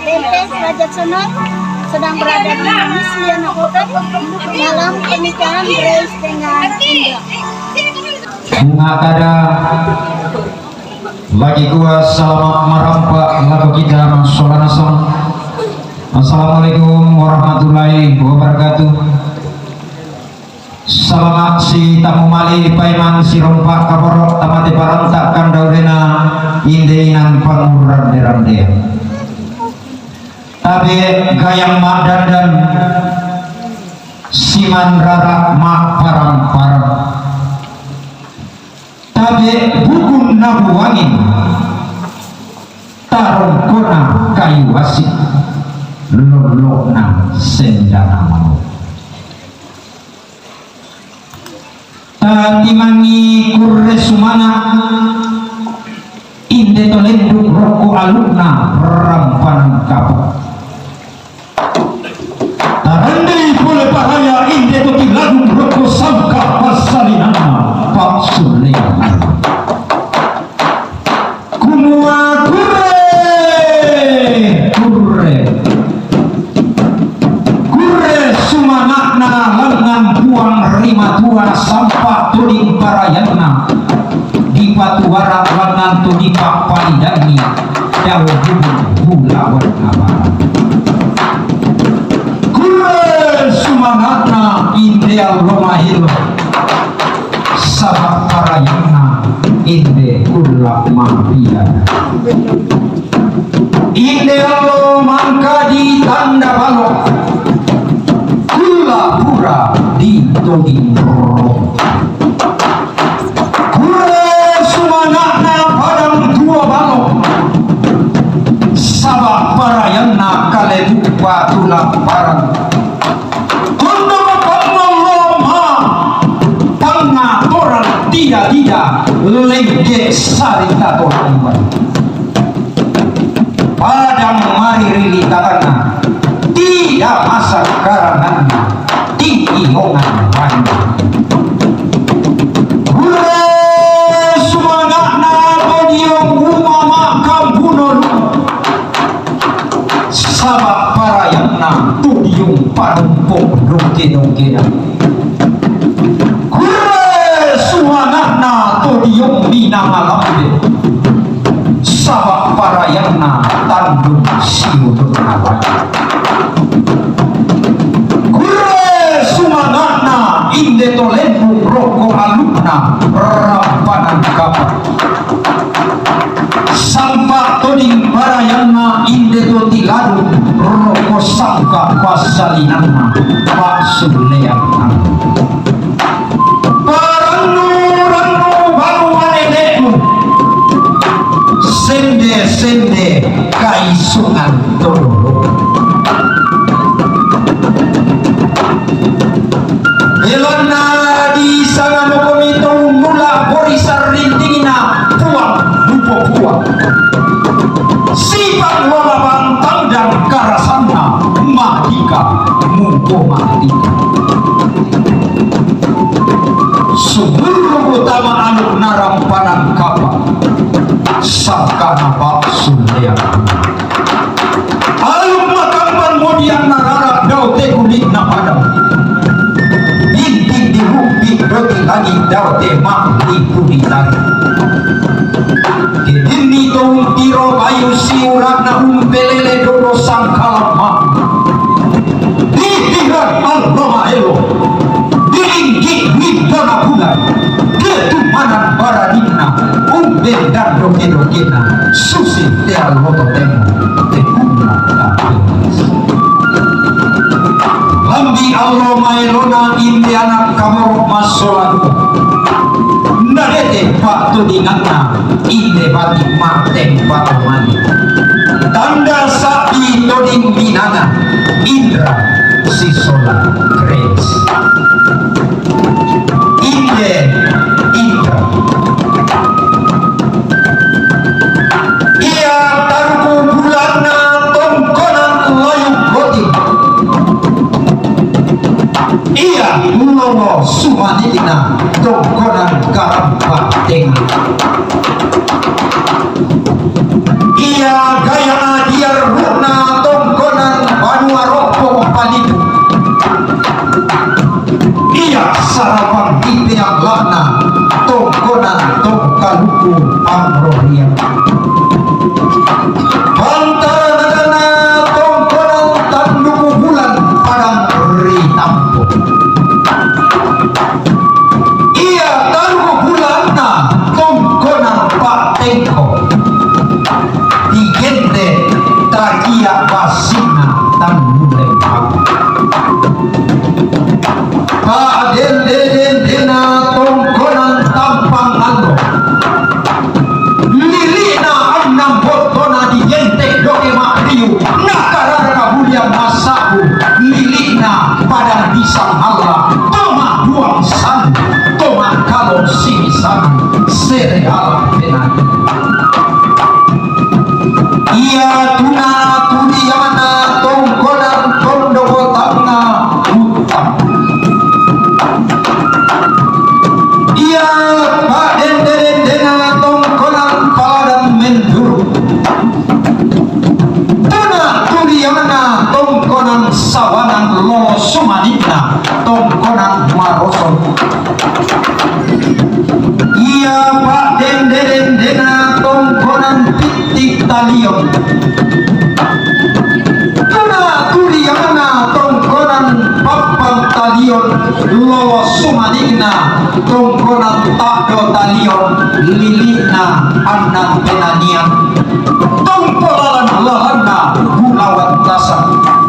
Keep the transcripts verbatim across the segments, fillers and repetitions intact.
Ente Raja Sonor sedang berada di Louisiana Hotel dalam pernikahan Grace dengan Indra. Bunga kada bagi kuas salama marampa lagu kita masolanasang. Assalamualaikum warahmatullahi wabarakatuh. Salama si tamu mali paiman si rompa kaboro tamate parantak kandaurena inde inan pangurande-rande. Tabe gayang ma dandan siman rara ma parang-parang. Tabe bukun nabuangin tarongkona kayu asik lolona sendana mau. Tatimangi kurre sumana inde to lenduk rokko alukna rampanan kapa. Tarandei pole paraya inde to tiladung rokko sangka passalinanna paksulle. Kumua kurre, kurre. Kurre sumana'na langngan Puang ri Matua sampa toding parayanna dipatuara langngan to dipappalidangi dao bubung bulawan abara. Kurre sumana'na inde allo maelo. Saba parayanna inde kulla mappiada. Inde allo mangkadi tanda balo. Kulla pura ditoding ro. Kurre sumana'na padang tua balo. Saba parayanna kalebu patulang parang. Kondo mapangngollo ma pangatoran tida-tida lengge sarita toramban. Padang maririli taranna, tida masakkaranganna, tingki ongan banna. Kurre sumana'na podiong uma makkambuno. Saba parayanna todiong panumpuk dongke-dongkena. Kurre sumana'na todiong minanga lambe. Saba parayanna tandung siulunna wai. Kurre sumana'na inde to lembung rokko alukna rampanan kapa. Sampa toding parayanna inde to tiladung rokko sangka passalinanna passulleanna. Parannu-rannu balu wanene'mu, sende-sende kaisungan todolo. Belanna disanga mokomi to unnula pori sarrintingna Puang mupo Puang. Sipang lola bantang dan karasanna madika muko madika. Sumurru utama anu narampanan kapa sangkana baksullean. Aluk makamban modianna rara dao te kulikna padang. Binting dirumpi doti langit dao te ma'lipu ditari. Kedinni to umpiro bayu siura'na umpelele dolo sangkalamma. Ditirang allo maelo. Diringki windona bulan. Ketumanan baraninna umben dan doke-dokena susi te allo totemo te kunna. Lambi allo maelona inde anak kamoro massola dua. Nadete pa'todinganna inde bati ma'tempa mani. Tanda sa'bi toding minanga Indra sisola Grace. Inde Indra. Ia taruku bulanna tongkonan layuk roti. Ia lolo sumanina tongkonan garampa tenga. Ia gaya adiar rukna Sarapang di peang lakna tongkonan tong kaluku pangrorian. Pantaranakna tongkonan tanduku bulan padang ritampo. Ia tanduku bulanna tongkonan patengko. Digente tagia basina tandu lembang. Padende-dendena tongkonan tampang allo. Lilina annang bottona digente doke ma'riu, nakarara kabulian massabu, lilina padang bisang Allah, toma buang san, toma kalong simisan, sere alam penani. Ia tuna turiana tongkonan tondoko tangnga huttang. Ia pa'dende-dendena tongkonan paladang menduru. Tuna turiana tongkonan sawangan lolo sumanikna tongkonan maroso. Ia pa'dende-dendena tongkonan pittik talion. Tuna turiana tongkonan pappang talion lolo sumanikna tongkonan ta'do talion lilina annang penanian. Tongko lalan-lalanna gulawan tasak,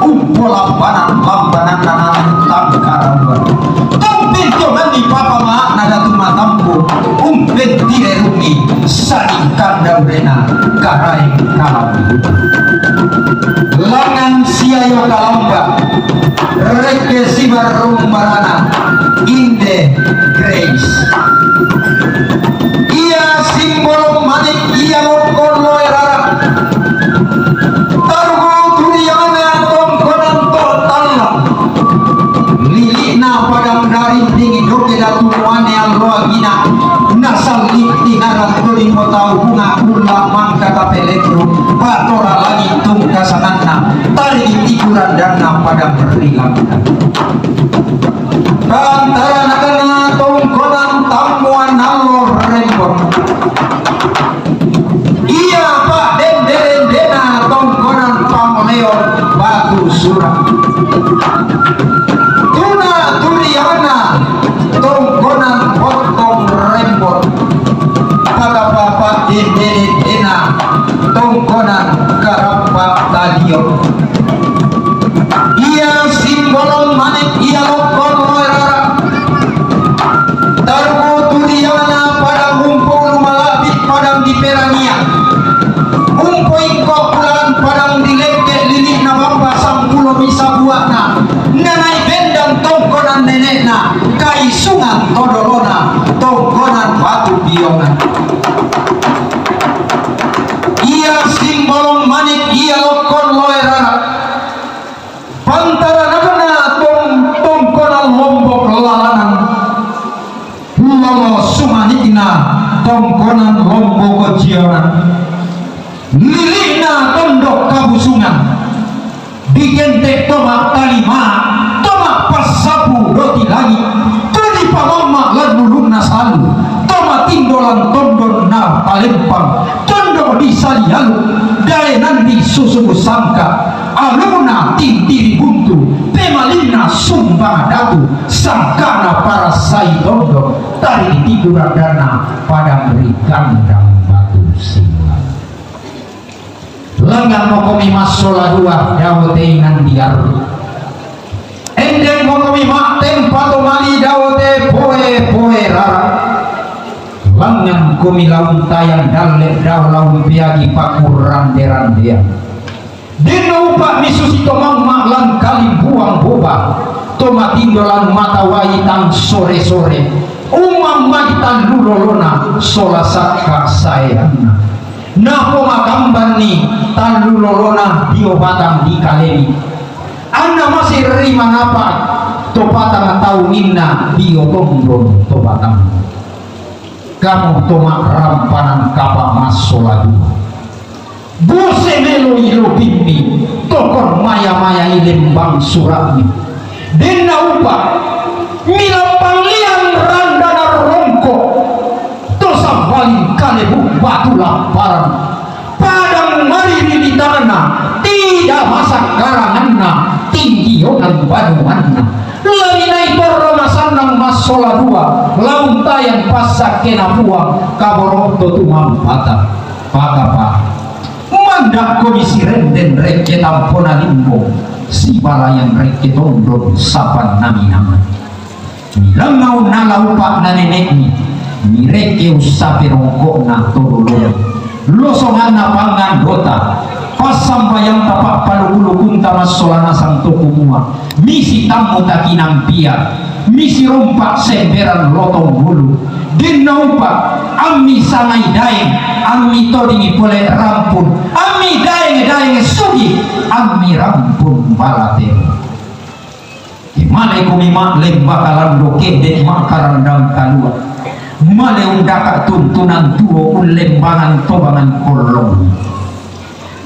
umpolambanan-lambananna nanang tangkaramba. Tong pentonganni papa maa'na datu matampu, umpentirerungi saning kandaurena karaeng kalambu. Langngan siayo kalamba, rekke sibarrung barana, inde Grace. Ia simbolong manik ia lokko loe rara. Taruku turiana tongkonan to talla. Lili'na padang darinding doke datu muane alloa gina. Nasalli tinarang tuli potau bunga kulla mangka tapeletru. Patora langit tungka sanganna. Tari tiku randanna padang rilangka. Pantaranakna tongkonan tammuan allo rembon. Ia pa'dende-dendena tongkonan pamleon batu sura. Tuna turiana tongkonan bottong rembon. Pada pa'dende-dendena tongkonan karappa talion. Ia simbolong manik ia lokko loe rara. Taruku turiana padang umpo ulu mala'bi padang diperania. Umpo ingko bulan padang dilekke lili'na bamba sampulo misa bua'na. Nanai bendang tongkonan nene'na, kaisungan todolona, tongkonan batu piongan. Ia simbolong manik ia lokko loe rara. Pantaranakna tong-, tongkonan lombok lalanan. Lolo sumanikna tongkonan lombok jionan. Lili'na tondok kabusungan. Digente toma talima, toma passapu roti langi, tuli pamamma lan ulunna salu, toma tindolan tondonna palempang, tondok di salialu, daenanni susu sangka, aluna tintiri buntu, pemalinna sumbang datu, sangkana parasai tondok, tari di tiku randanna padang ri kandang batu silang. Langngan mokomi massola dua dao te inang diarru. Endeng mokomi ma'tempa to mali dao te poe-poe rara. Langngan komi laung tayang dalle dao laung peagi pakurrande-randean. Denno upa'mi susi to mamma lan kalimbuang boba, to matindo lan mata wai tang sore-sore, umammai tallu lolona sola sakka saeanna. Napomakambanni tallu lolona dio batang di kalemi. Anna masei ri manapa to patang tauninna dio tondon to batang. Kamu to ma'rampanan kapa massola dua. Bose meloi lobimmi, tokon maya-mayai lembang sura'mi. Denna upa, Milampang liang randana rongko, to sambalin kalebu batu lamparan. Padang mariri di tanganna, tidak masak karanganna, tinggi onan banuanna. Laminai porro masannang massola dua, launtayan passakkena puang, kaboro'to tumampata. Pakapa. Mandakko misirenden rekke tampona limbo, sibalayan rekke tondon sapan naminang. Milangau nala upa'na nene'mi, mirekke ussape rongko'na to dolomi, losonganna panganggota, passambayangta pa'paluku-lukunta massola nasang to kumua, misi tammu takinampia, misi rompa semberan lotong bulu, denna upa, ammi sangai daeng, ammi todingi pole rampun, ammi daeng-daeng sugi, ammi rampun balatero. Male komi ma'lemba kalando ke'de' ma'karandang kalua. Male undaka tuntunan tuo ullembangan tobangan kollong.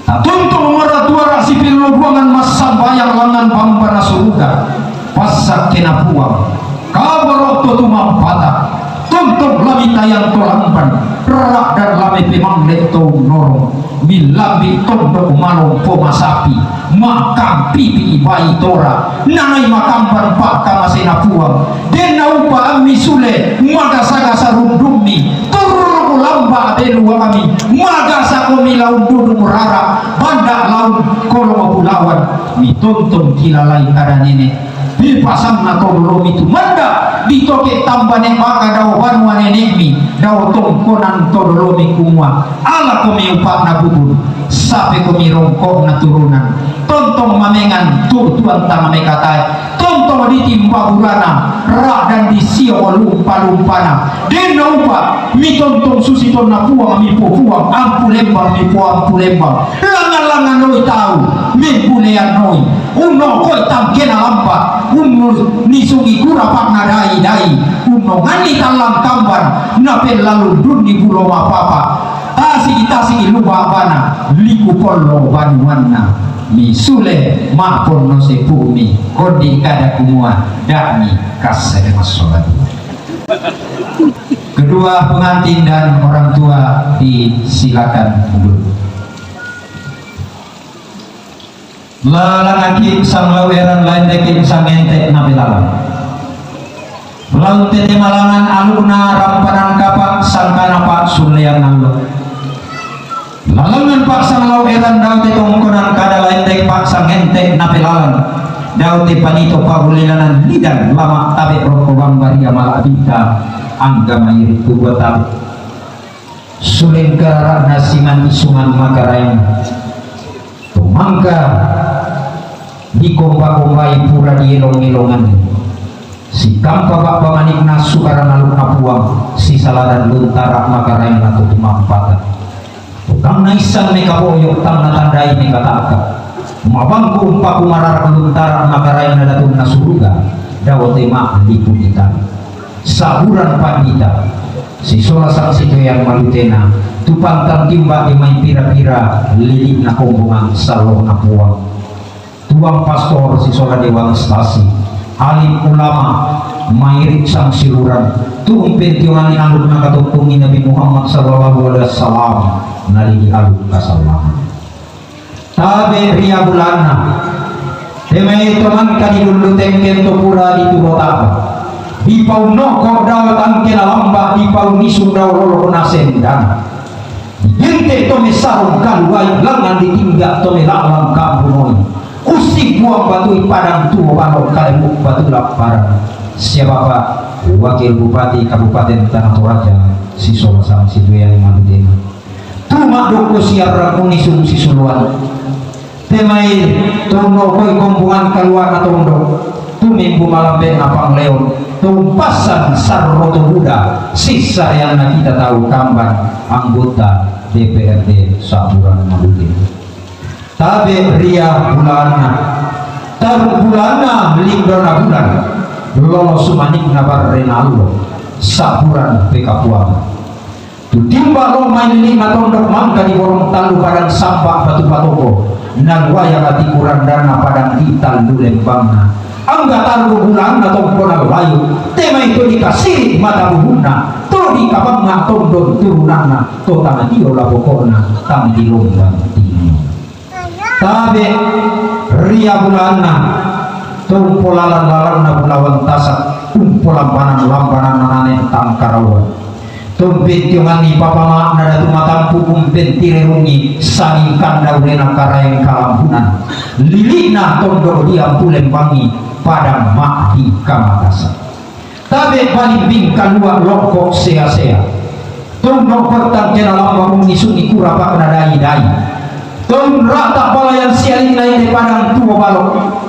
Tatuntun mara-tuara sipillo buangan massambayang langngan bambana suruga. Passakkena puang. Kaboro' to tumampata. Tontong lamitayang to lamban, ra'dan lamepemangle to unnorong, millambi' tondok malompo masapi, makkampipi' bai tora, nanai makamban pa'kamasena puang, denna upa ammi sule, magasa-gasa rundummi, tururu lamba' beluami, magasa komi laundudung rara, banda laun kolong bulawan, mitontong kilalai kada nene'. Dipasanna to dolomi tumanda, ditoke' tambane baka dao banua nene'mi, dao tongkonan to dolomi kumua, ala komi upa'na bubun, sape komi rongko'na turunan, tontong mamengan tuo-tuoanta mamekatae, tontong ditimba burana, ra'dan disio lumpa-lumpana, denna upa, mitontong susi tonna puang, mipopuang, ampu lembang, mipoampu lembang, langngan-langngan noi tau, membulean noi. Unnokoi tangkena lampa, unnu nisungi kurapa'na dai-dai, unnonganni tallang kamban, napellalundunni bulo mapapa, tasigi-tasigi luba bana, liku pollo banuanna, misule ma'ponno sepu'mi, kondi kada kumua, da'mi kassede massola dua. Kedua pengantin dan orang tua disilakan duduk. Lalangaki' sang lau eran, laendeki' sang ente' napelalang. Lau tete malangan alukna rampanan kapa' sangkana pa' sullean allo. Lalangan pa' sang lau eran dao te tongkonan kada, laendeki' pa' sang ente' napelalang. Dao te panito pa'ulilanan lidan lama' tabe' rokko bamba ria mala'bita angga mairi' tu gua tabe'. Suleng garara'na simandi suman makaraeng. Tumangka dikomba-kombai pura dielong-elonganni. Sikampa ba'ba manikna sukaran alukna puang, sisaladan luntara makaraengna tu tumampata. Tang naissan mekaboyo, tang natandai mekata'ka. Mabangku umpakumararak luntara makaraengna datunna suruga, dao te ma'lipu ita. Saburan pandita, sisola saksi toyang malutena, tu pantang timba di mai pira-pira lili'na kombongan sallohna puang. Tuang pastor sisola dewan stasi, alim ulama, mairi' sang siluran, tu umpentionganni alukna katoppungi Nabi Muhammad sallallahu alaihi wasallam, nalidi aluk kasallahan. Tabe' ria bulanna, te mai to mangka didullu tengken to pura dituro taba. Dipaunno'ko dao tangkena lamba, dipaunnisu dao lolona sendana. Digente' to messarong kaluai, langngan ditingga to mela'lang kambunoi. Ussing buang batui padang tuo balo kalebu batu lapparan. Sia Bapak Wakil Bupati Kabupaten Tanah Toraja, sisola sang situyang malutena. Tu ma'dukku siarrang unisung sisuluan. Te mai tondokoi kombongan kaluana tondok, tumimbu malambe'na pangleon, tumpassan sarro to buda, sissareanna kita tau kamban anggota D P R D Saburan Malute. Tabe' ria bulanna, taru' bulanna lindona bulan, lolo sumanikna barrena allo, Saburan pekapuang. Tu timba lo mai lili'na tondok mangka di borong tallu padang samba batu patoko, naluaya bati kurandana padang di tallu lembangna, Angga tarru bulanna tompo nallayu, te mai to dikasiri mata buhunna, to dikabanga tondon turunanna, to tang tio laboko'na, tang tilombang tino. Tabe' ria bulanna, to umpolalan-lalanna bulawan tasa, umpolambanan-lambananna nane tangkarawa. To umpentionganni papama'na Datu Matampu' umpentirerungi sanging kandaurena Karaeng Kalambunan. Lili'na tondok diang pulembangi padang ma'di kamatasa. Tabe' balimbing kalua' lokko sea-sea. Tondok bertang kena lamba unnisungi kurapa'na dai-dai. Tondok rata balayan sialinna inde padang tuo balo.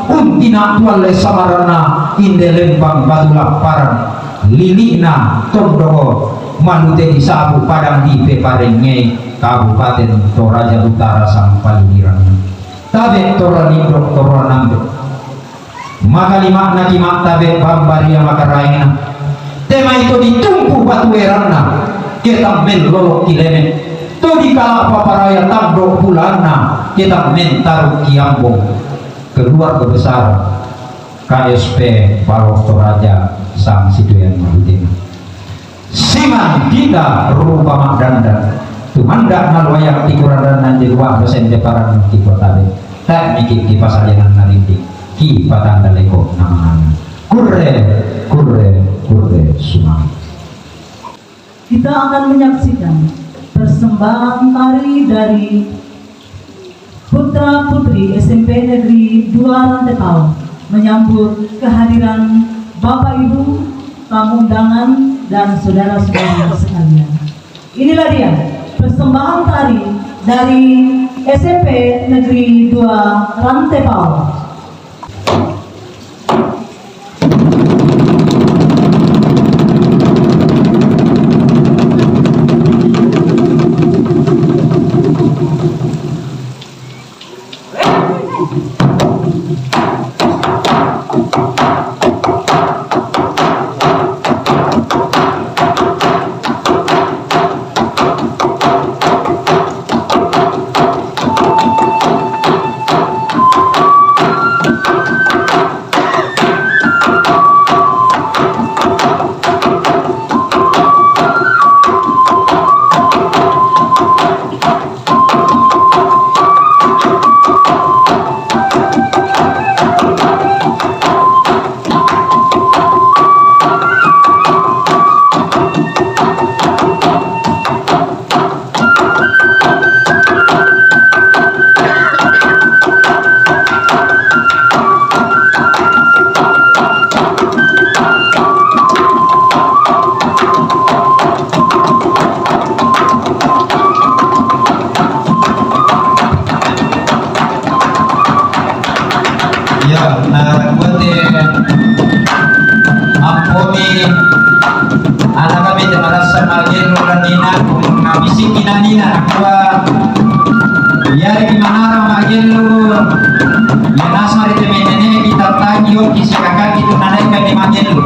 Untina tualle samaranna inde lembang batu lapparan. Lili'na tondoko malute disabu padang dipeparengngei Kabupaten Toraja Utara Sampaliliran. Tabe' torani doktoran ambe. Makalima'na ki ma'tabe' bambaria makaraengna. Te mai to ditumpu batu eranna, ke tang mellolo' kileme. To dikala' paparaya tando bulanna, ke tang mentaru' kiambong. Keluarga besar K S P Paloh Toraja sang situyan mabutena. Siman kita rupa ma'dandan, tumanda' naluayang tikurandanna di lua' dosen deparan tiko tabe', tae' miki' kipasajangan narindi', kipatanda leko' namanganna. Kurre, kurre, kurre, sumang. Kita akan menyaksikan persembahan tari dari putra-putri S M P Negeri dua Rantepao menyambut kehadiran Bapak Ibu, tamu undangan, dan saudara-saudara sekalian. Inilah dia persembahan tari dari S M P Negeri dua Rantepao. Iya, na kuate ampomi ana kami te marasa magello nanina, mabisiki nanina, nakua, iyareki manara magello, iya nasare te menene kita tangi oki sikakaki tu nanaika di magello.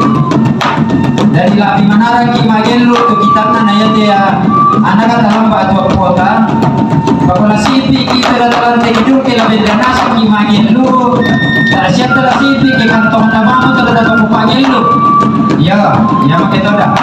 Jadi lebbi manaraki magello tu kitanna na yate ya, anaka talamba tu kota. Pakola sipi kita dalam te hidup ke lebih dan nasaki magello. Tara siap tara sipi ke kantong tabamu tara dapat magello. Ya, ya make toda.